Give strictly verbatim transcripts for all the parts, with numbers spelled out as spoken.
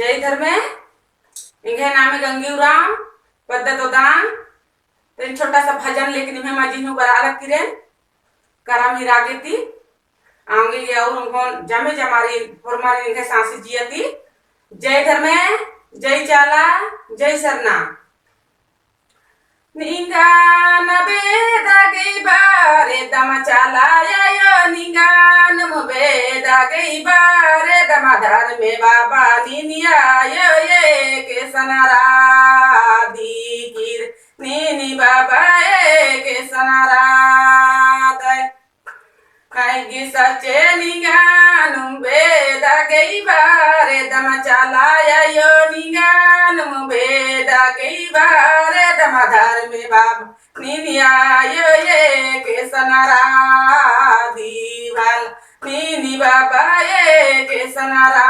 जय धर्मे, एंग्है नामे गंगी उराँव, पद्दा दोदान, तेन छोटा सा भजन लेके निम्है मझी नू बरआ लगी रेन, करम ही रागे ती, आंगे गे और उन्होन जमे जमारी, होरमारी एंग्है सांसी जिया ती, जय धर्मे, जय चाला, जय सरना। निंगान बेदा गई बारे दमा चाला आयो, निंगान मु बेदा गई बारे दमा धर्मे बाबा नीनी आयो, एके सनरा दी किर नीनी बाबा एके सनरा दय। हाय गे सच्चे निंगानुम बेदा गई बारे दमा चाला आयो, निंगानुम बेदा गई बारे दमा धर्मे बाबा नीनी आयो, एके सनरा दी भला नीनी बाबा एके सनरा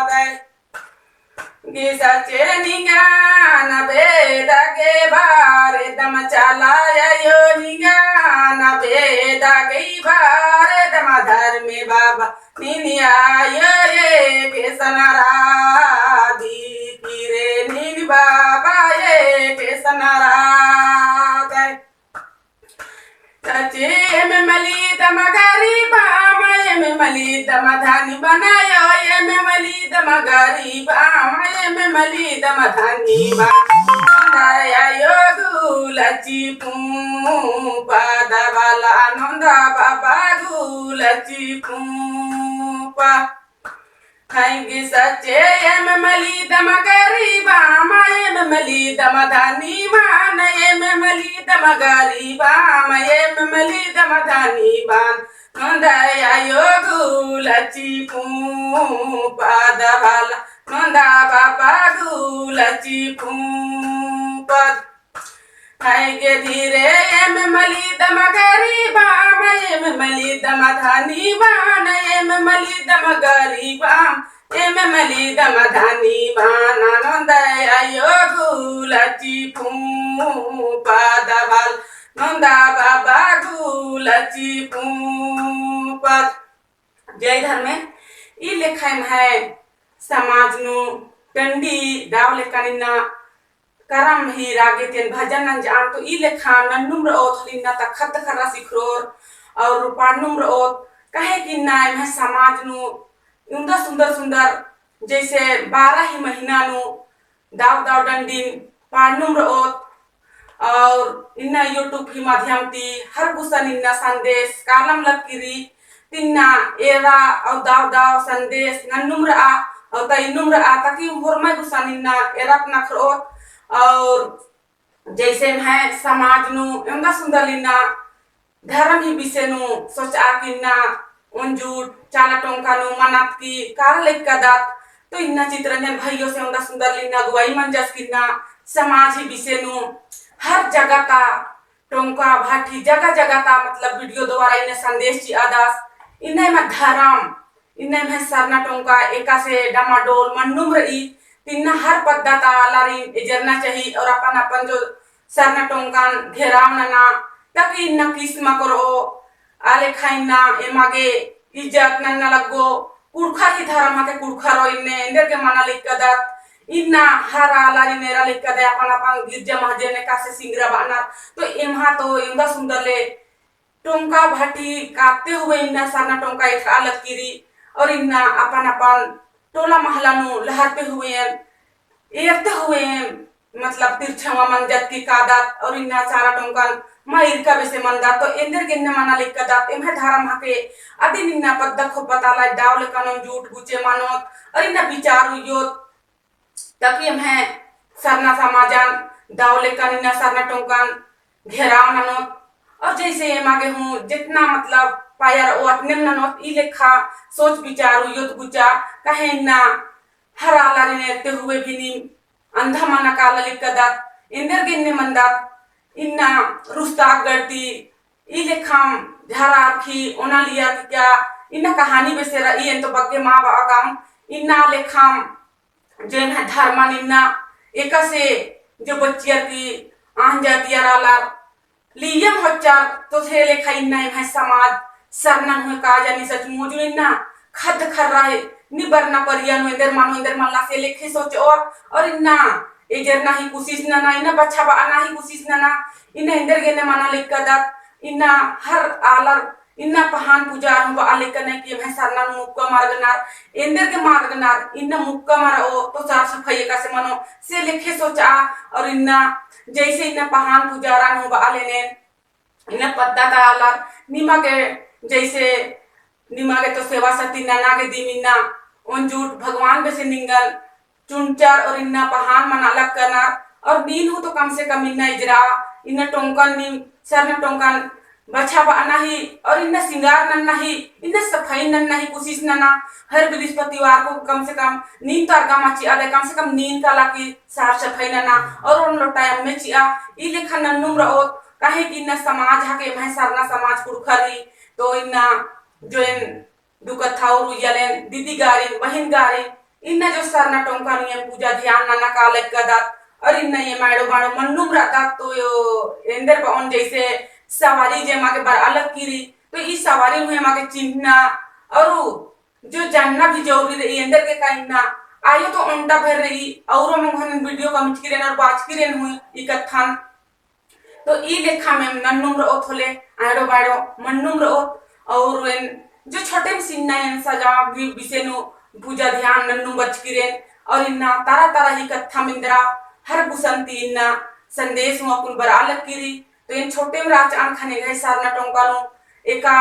दय। गे सच्चे निंगान बेदा गई बारे दमा चाला आयो, निंगान बेदा गई बारे दमा धर्मे बाबा नीनी आयो, एके सनरा दी किरे नीनी बाबा एके सनरा दय। सच्चे एम मली दमा गरीबाम, एम मली दमा धनी बनायो, एम मली दमा गरीबाम, एम मली दमा धनी बा। नोंदा आयो गुलची पूंपा दबाला, नोंदा बाबा गुलची पूंपा। हाय गे सच्चे एम मली दमा गरीबाम, एम मली दमा धनी मान, एम मली दमा गरीबाम, एम मली दमा धनी मान। नोंदा आयो गुलची पूंपा दबाला, नोंदा बाबा गुलची पूंपा। हाय गे धीरे एम मली दमा गरीबाम, एम मली दमा धनी मान, एम मली दमा गरीबाम, एम मली दमा धनी मान। नोंदा आयो गुलची पूंपा दबाला, नोंदा बाबा गुलची पूंपा। जय धर्मे। ई लेखा एम्है समाज नू डंडी दव लेकन इन्ना करम ही रागे ती एन भजन नंजआन तो ई लेखा नन्नुम रओत होले इन्ना ता खद्द खर्रा सिखरोर और पाड़नुम रओत। काहे कि इन्ना एम्है समाज नू उन्दा सुन्दर सुन्दर जैसे बारह ही महीना नू दव दव डंडिन पाड़नुम रओत और इन्ना YouTube ही माध्यम ती हर गुसन इन्ना संदेश कालम लक्की रई। तिन्ना एरा और दव दव संदेश नन्नुम रआ और ता इन्नुम रआ ताकि होरमय गुसन इन्ना एरत नखरओत और जैसे एम्है समाज नू एवंदा सुन्दर इन्ना धरम ही बिसे नू सोचआ कि इन्ना ओन जूट चाला टोंका नू मन्नत की काला लइक्कदत, तो इन्ना चितरंजन भइयो से ओन्दा सुन्दर इन्ना अगुवाई मंजस कि इन्ना समाज ही बिसे नू हर जगह ता टोंका भाटी जगह जगह ता मतलब video द्वारा इन्ना संदेश चिअदस। इन्ना एमा धरम इन्ना एम्है सरना टोंका एकासे डमाडोल मन्नुम रई, तिन्ना हर पद्दा ता आलारिन एजरना चाही और अपन अपन जो सरना टोंकन घेराव नना, ताकि इन्ना किस्म करओ, आ लेखा इन्ना एमा गे इज्जत नन्ना लग्गो, कुँड़ुख़र ही धरम हके कुँड़ुख़र हो इन्ने, एन्देर गे मना लइक्कदत, इन्ना हर आलारिन एरा लइक्कदय अपन अपन गिरजा महजिया नू एकासे सिंगरा बअनर, तो एम्हा तो एवंदा सुन्दर ले टोंका भाटी काते हुए इन्ना सरना टोंका एथरआ लक्की रई और इन्ना अपन अपन टोला महला नू लहरते हुए एरते हुए मतलब तिरछावा मंजत की कादत और इन्ना चाला टोंकन मा इरका बेसे मन्दत तो एन्देर गे इन्ना मना लइक्कदत। एम्है धरम हके अदिन इन्ना पद्दा खोप्पा ता आलर दव लेकन ओन जूट गुचे मनोत और इन्ना बिचार उइयोत। ताकि एम्है सरना समाजन दव लेकन इन्ना सरना टोंकन घेराव ननोत और जैसे एमा गे हूँ जेतना मतलब पाया रओ अतनेम ननोत ई लेखा सोच बिचार उइयोत गुचा। काहे इन्ना हर आलारिन एरते हुए भी नीम अंधा मना काला लइक्कदत, एन्देर गे इन्ने मन्दत, इन्ना रुस्ताक गड़ती ई लेखाम झरा अरखी ओना लिया कि क्या इन्ना कहानी बेसे रई एन तो बग्गे मा बआ काम। इन्ना लेखाम जो एम्है धर्मन इन्ना एकासे जो बच्चियर की आन जातियर आलर लियम होच्चर तो से लेखा इन्ना एम्है समाज सरनन हुए का जानी सच मुजु इन्ना खद्द खर्रा है नी बरना परिया नू एन्देर मनो, एन्देर मल्ला से लेखे सोचओ, और इन्ना एजरना ही कोशिश नना, इन्ना बछाबअना ही कोशिश नना, इन्ना एन्देर गे एन्ने मना लक्कादत, इन्ना हर आलर इन्ना पहान पूजा हूँ बआ लक्कनर कि एम्है सरना नू मुक्का मरगनर, एन्देर गे मरगनर, इन्ना मुक्का मरओ तो साफ सफाई एकासे मनो, से लेखे सोचआ, और इन्ना जैसे इन्ना पहान पूजारन हूँ बआ लेनेन, इन्ना पद्दा ता आलर निमा गे, जैसे निमा गे तो सेवा सती नना गे दिम इन्ना ओन जूट भगवान बेसे निंगन चुनचर और इन्ना पहान मना लक्कनर, और नीन हूँ तो कम से कम इन्ना एजरा, इन्ना टोंकन नीम सरना टोंकन बछाबअना ही, और इन्ना सिंगार नन्ना ही, इन्ना सफाई नन्ना ही कोशिश नना, हर बृहस्पतिवार को कम से कम नीन तो अरगा मा चिआ दे, कम से कम नीन काला की साफ सफाई नना, और ओन लोटा अम्मे चिआ, ई लेखा नन्नुम रओत, काहे कि इन्ना समाज हके, एम्है सरना समाज कुँड़ुख़र ही, तो इन्ना जो एन दू कत्था और उइयालेन दीदी गारिन, बहिन गारिन, इन्ना जो सरना टोंका नू एम पूजा ध्यान नना काला लक्कादत, और इन्ना एम आड़ो बाड़ो मन्नुम रअदत, तो यो एन्देर बओन जैसे सवारी जे एमा गे बरआ लक्की रई, तो ई सवारी नू एमा गे चिन्हना, और जो जानना भी जरूरी रई, एन्देर गे का इन्ना आयो तो ओन्टा भर रई, और मोंगहन video कमचकिरेन और बाचकिरेन हूँ ई कत्थन। तो ई लेखा में नन्नुम रओत होले, आड़ो बाड़ो मन्नुम रओत, और एन जो छोटे में सिन्ना एन सजा भी बिसेनु पूजा ध्यान नन्नुम बचकिरेन, और इन्ना तरह तरह ही कत्था मिंदरा हर गुसन ती इन्ना संदेश हूँ अक्कुन बरआ लक्की रई। तो एन छोटे में राचआन खने गए सरना टोंका नू एका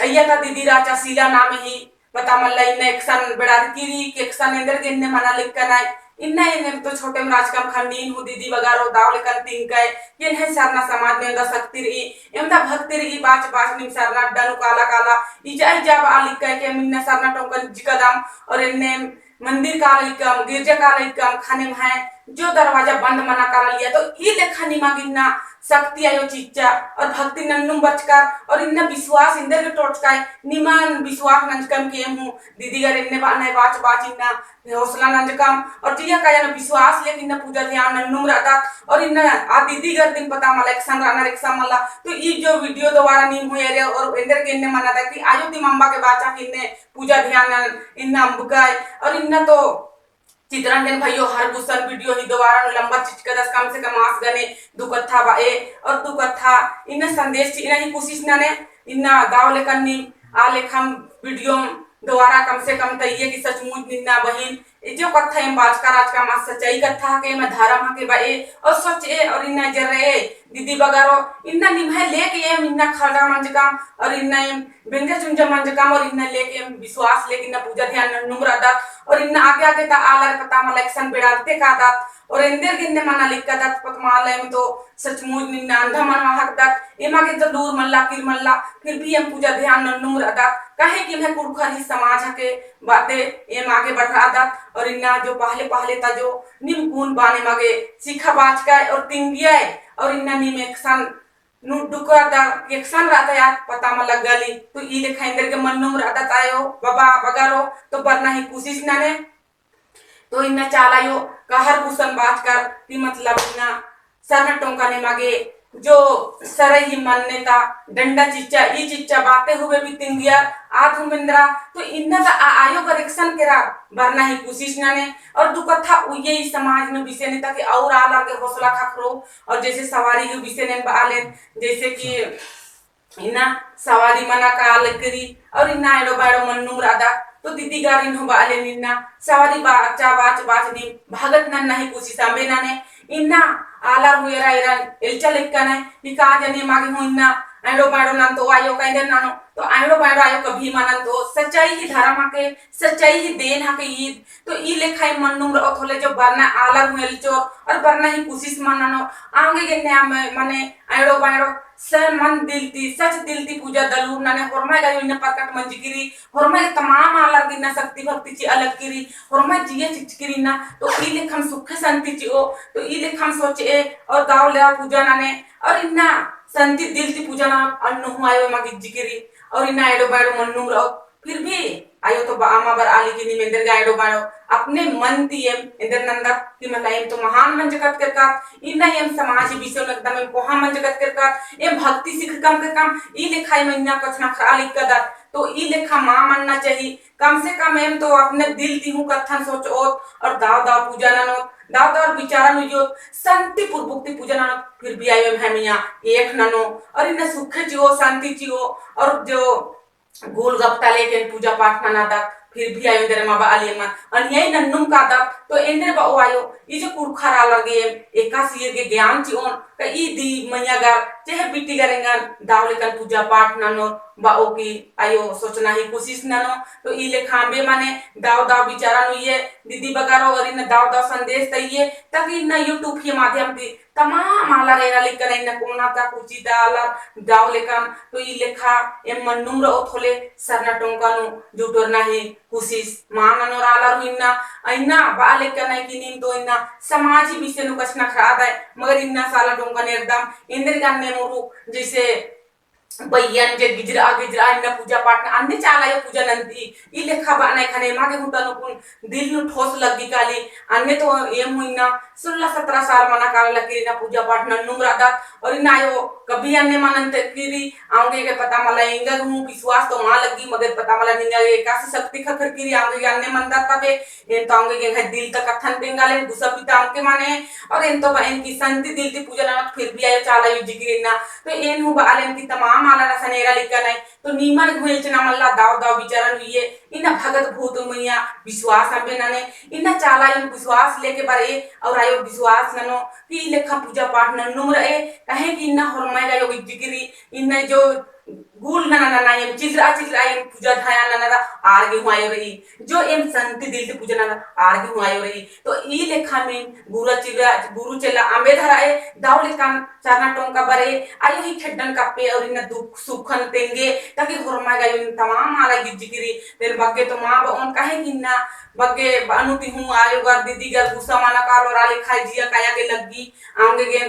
अइया ता दीदी राचा शीला नाम ही पता मल्ला इन्ना एकसन बेड़ारकी रई, कि एकसन एन्देर गे एन्ने मना लक्कनय, इन्ना एन तो छोटे में राचकम ख़ने नीन हूँ दीदी बगरो दव लेकन तिंकय, कि एम्है सरना समाज में एवंदा शक्ति रई, एवंदा भक्ति रई, बाच बाच नीम सरना अड्डा नू काला काला, इजा इजा बआ लक्कय कि एम इन्ना सरना टोंकन चिकदम, और एन्ने मंदिर काला लक्कम, गिरजा काला लक्कम, ख़ने एम्है जो दरवाजा बंद मना काला लगिया, तो ई लेखा निमा गे इन्ना शक्ति आयो चिच्चा और भक्ति नन्नुम बचकर और इन्ना विश्वास एन्देर गे टोटकय, निमन विश्वास नंजकम कि एम हूँ दीदी गर एन्ने बअनय बाच बाच इन्ना हौसला नंजकम और जिया काया ना विश्वास लेके इन्ना पूजा ध्यान नन्नुम रअदत और इन्ना आ दीदी गर दिम पता मला एकसन रअनर एकसन मला। तो ई जो video द्वारा नीम हूँ एरे और एन्देर गे एन्ने मनादत कि आयो दिम अम्बा गे बाचा कि इन्ने पूजा ध्यान नन इन्ना अम्बकय और इन्ना तो चितरंजन भइयो हर गुसन video ही द्वारा नू लंबा चिचकदस, कम से कम आस गने दू कत्था बअए और दू कत्था इन्ना संदेश चिअना ही कोशिश नने। इन्ना दव लेकन नीम आ लेखम video द्वारा कम से कम तइये कि सचमुच निन्ना बहिन ए जो कत्था एम बाचका राचकम आ सच्चाई कत्था हके, एमा धरम हके बअए और सच ए और इन्ना जर्रे ए दीदी बगरो इन्ना निम्है लेके एम इन्ना खड़ा मंजकम और इन्ना एम बेंजा चुंजा मंजकम और इन्ना लेके एम विश्वास लेके इन्ना पूजा ध्यान नन्नुम रअदत और इन्ना आगे आगे ता आलर पता मला एकसन बेड़ारते कादत और एन्देर गे एन्ने मना लक्कादत पता मला एम तो सचमुच निन्ना अंधा मनवा हकदत। एमा गे तो लूर मल्ला किर मल्ला, फिर भी एम पूजा ध्यान नन्नुम रअदत, काहे कि एम्है कुँड़ुख़र ही समाज हके बाते एम आगे बढ़ादत और इन्ना जो पहले पहले ता जो नीम कुन बान एमा गे सिखा बाचकय और तिंगियय और इन्ना नीम एकसन नू डुकरदत एकसन रअदत आद पता मला लग्गाली। तो ई लेखा एन्देर गे मन्नुम रअदत आयो बाबा बगरो तो बरना ही कोशिश नने। तो इन्ना चाला आयो का हर गुसन बाचकर कि मतलब इन्ना सरना टोंका ने एमा गे जो सरई ही मन्ने ता डंडा चिच्चा, ई चिच्चा बाते हुए भी तिंगियर आद हूँ मेंदरा। तो इन्ना ता आ आयो गर एकसन केरा बरना ही कोशिश नने और दू कत्था उइये ई समाज नू बिसेने ताकि और आलर गे हौसला ख़क्खरो। और जैसे सवारी हूँ बिसेने बआलेन, जैसे कि इन्ना सवारी मना काला लगी रई और इन्ना एड़ो बाड़ो मन्नुम रअदत। तो दीदी गारिन हूँ बआलेन इन्ना सवारी बाचा बाच बाच नीम भागत नन्ना ही कोशिश अम्बे नने। इन्ना आलर हूँ एरा एरा एल्चा लक्कनय कि का जने एमा गे हूँ इन्ना एड़ो बाड़ो नन्तओ आयो का एन्देर ननो। तो एड़ो बाड़ो आयो कभी मल नन्तओ, सच्चाई ही धरम हके, सच्चाई ही देन हके ईद। तो ई लेखा एम मन्नुम रओत होले जो बरना आलर हूँ एल्चोर और बरना ही कोशिश मल ननो। आंगे गे एन्ने मने एड़ो बाड़ो सच मन दिल ती, सच दिल ती पूजा दलूर नने होरमय गा इन्ना प्रकट मंजकी रई, होरमय तमाम आलर गे इन्ना शक्ति भक्ति चिआ लगी रई, होरमय जिया चिचकी रई इन्ना। तो ई लेखम सुख शांति चिओ, तो ई लेखम सोचए और दव लेवा पूजा नने और इन्ना शांति दिल ती पूजा नना अन्नु हूँ आयो एमा गे इज्जकी रई और इन्ना एड़ो बाड़ो मन्नुम रओत। फिर भी आयो तो बा-, अमा बरआ लगी कि नीम एन्देर गा एड़ो बाड़ो, अपने मन ती एम एन्देर नन्दत कि मला एम तो महान मंजकत केरकत, इन्ना एम समाज ही विषय नू एकदम एम कोहा मंजकत केरकत, एम भक्ति सिखरकम केरकम, ई लेखा एम इन्ना कछनखरआ लगी कदत, तो ई लेखा मा मन्ना चाही। कम से कम एम तो अपने दिल ती हूँ कत्थन सोचओत और दव दव पूजा ननोत, दव दव विचारन उइयोत, शांतिपूर्वक ती पूजा ननोत, फिर भी आयो एम्है मइय्याँ एक ननो और इन्ना सुखे चिओ, शांति चिओ और जो गुल गप्ता लेके पूजा पाठ ननादत, फिर भी आयो एन्देर मा बआ लगी एम अन्याय नन्नुम कादत, तो एन्देर बओ आयो, ई जो कुँड़ुख़र आलर गे एकासी गे ज्ञान चिओन, का ई दी मइय्याँ गर, चहे बिट्टी गर एंगन, दव लेकन पूजा पाठ ननोर बओ कि आयो सोचना ही कोशिश ननो, तो ई लेखा अम्बे मने दव दव विचारन उइये, दीदी बगरो और इन्ना दव दव संदेश तइये, ताकि इन्ना YouTube के माध्यम ती तमाम आलर एरा लेकन इन्ना कोना ता कुची ता आलर दव लेकन, तो ई लेखा एम मन्नुम रओत होले सरना टोंका नू जुटोरना ही कोशिश मा ननोर आलर हूँ इन्ना, इन्ना बआ लेकन है कि नीम तो इन्ना समाज ही विषय नू कछनखरआ दय, मगर इन्ना साला टोंका नू एकदम एन्देर गन्ने मुरु जैसे बइयन जे गिजरा गिजरा इन्ना पूजा पाठ ना, अन्ने चाला आयो पूजा नन्ती, ई लेखा बअनय ख़ने एमा गे हूँ तनकुन दिल नू ठोस लग्गी काली। अन्ने तो एम हूँ इन्ना सोलह सत्रह साल मना काला लगी इन्ना पूजा पाठ नन्नुम रअदत, और इन्ना आयो कभी अन्ने मा नन्ते किरी, औंगे गे पता मला एंगा गे हूँ विश्वास तो मा लग्गी, मगर पता मला निंगा गे एकासी शक्ति ख़क्खर किरी, औंगे गे अन्ने मनदत तबे, एन तो औंगे गे एंग्है दिल ता कत्थन तेंगालेन, गुस्सा पिता अमके मने, और एन तो बअन कि शांति दिल ती पूजा ननोत, फिर भी आयो चाला आयो जिकिर इन्ना, तो एन हूँ बआलेन कि तमाम आलर असन एरा लेकन है, तो नीमन हूँ एल्चना मल्ला दव दव विचारन उइये, इन्ना भगत भूत मइय्याँ विश्वास अम्बे नने, इन्ना चाला आयोन विश्वास लेके बरए, और आयो विश्वास ननो कि ई लेखा पूजा पाठ नन्नुम रए, काहे कि इन्ना होरमय गा आयो जिकिरी, इन्ना जो गुल नना नना एम चिलरा चिलरा एम पूजा धाया नना रा आर गे हूँ आयो रई, जो एम शांति दिल ती पूजा नना रा आर गे हूँ आयो रई। तो ई लेखा में गुरु चिलरा, गुरु चेला अम्बे धरए, दव लेकन सरना टोंका बरए, आयो ही खेड्डन कप्पे और इन्ना दुख सुखन तेंगे, ताकि होरमय गा आयोन तमाम आलर गे जिकिरी, तेन बग्गे तो मा बओन काहे कि इन्ना बग्गे बअनु ती हूँ आयो गर दीदी गर गुस्सा मना कालो और आ लेखा जिया काया गे लग्गी, औंगे गे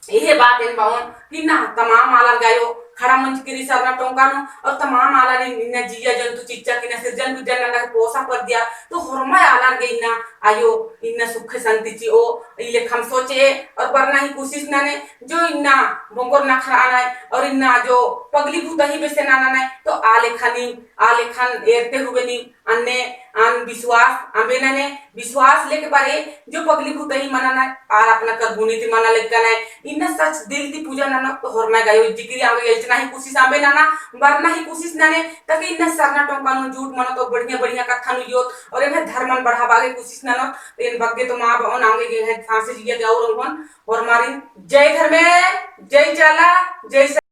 एहे बात एन बओन कि इन्ना तमाम आलर गा आयो खड़ा मंजकी रई सरना टोंका नू, और तमाम आलर इन्ना जिया जंतु चिच्चा कि इन्ना सिरजन बिरजन नना गे पोसा परदिया, तो होरमय आलर गे इन्ना आयो इन्ना सुखे शांति चिओ, ई लेखम सोचे और बरना ही कोशिश नने, जो इन्ना बोंगोर नखरआ नय और इन्ना जो पगली भूतही बेसे नना नय, तो आ लेखा नीम, आ लेखन एरते हुए नीम अन्ने अन विश्वास अम्बे नने, विश्वास लेके बरए, जो पगली भूतही मना नय, आर अपना करबुनी ती मना लेकन है, इन्ना सच दिल ती पूजा नना, तो होरमय गा आयो जिकिरी औंगे गे एल्चना ही कोशिश अम्बे नना, बरना ही कोशिश नने, ताकि इन्ना सरना टोंका नू जुट मनो तो बढ़िया बढ़िया कत्थन उइयोत, और एम्है धर्मन बढ़ाबआ गे कोशिश ननो, तो एन बग्गे तो मा बओन औंगे गे एंग्है सांसे जिया गे और ओंगोन, होरमारिन जय धर्मेस, जय चाला, जय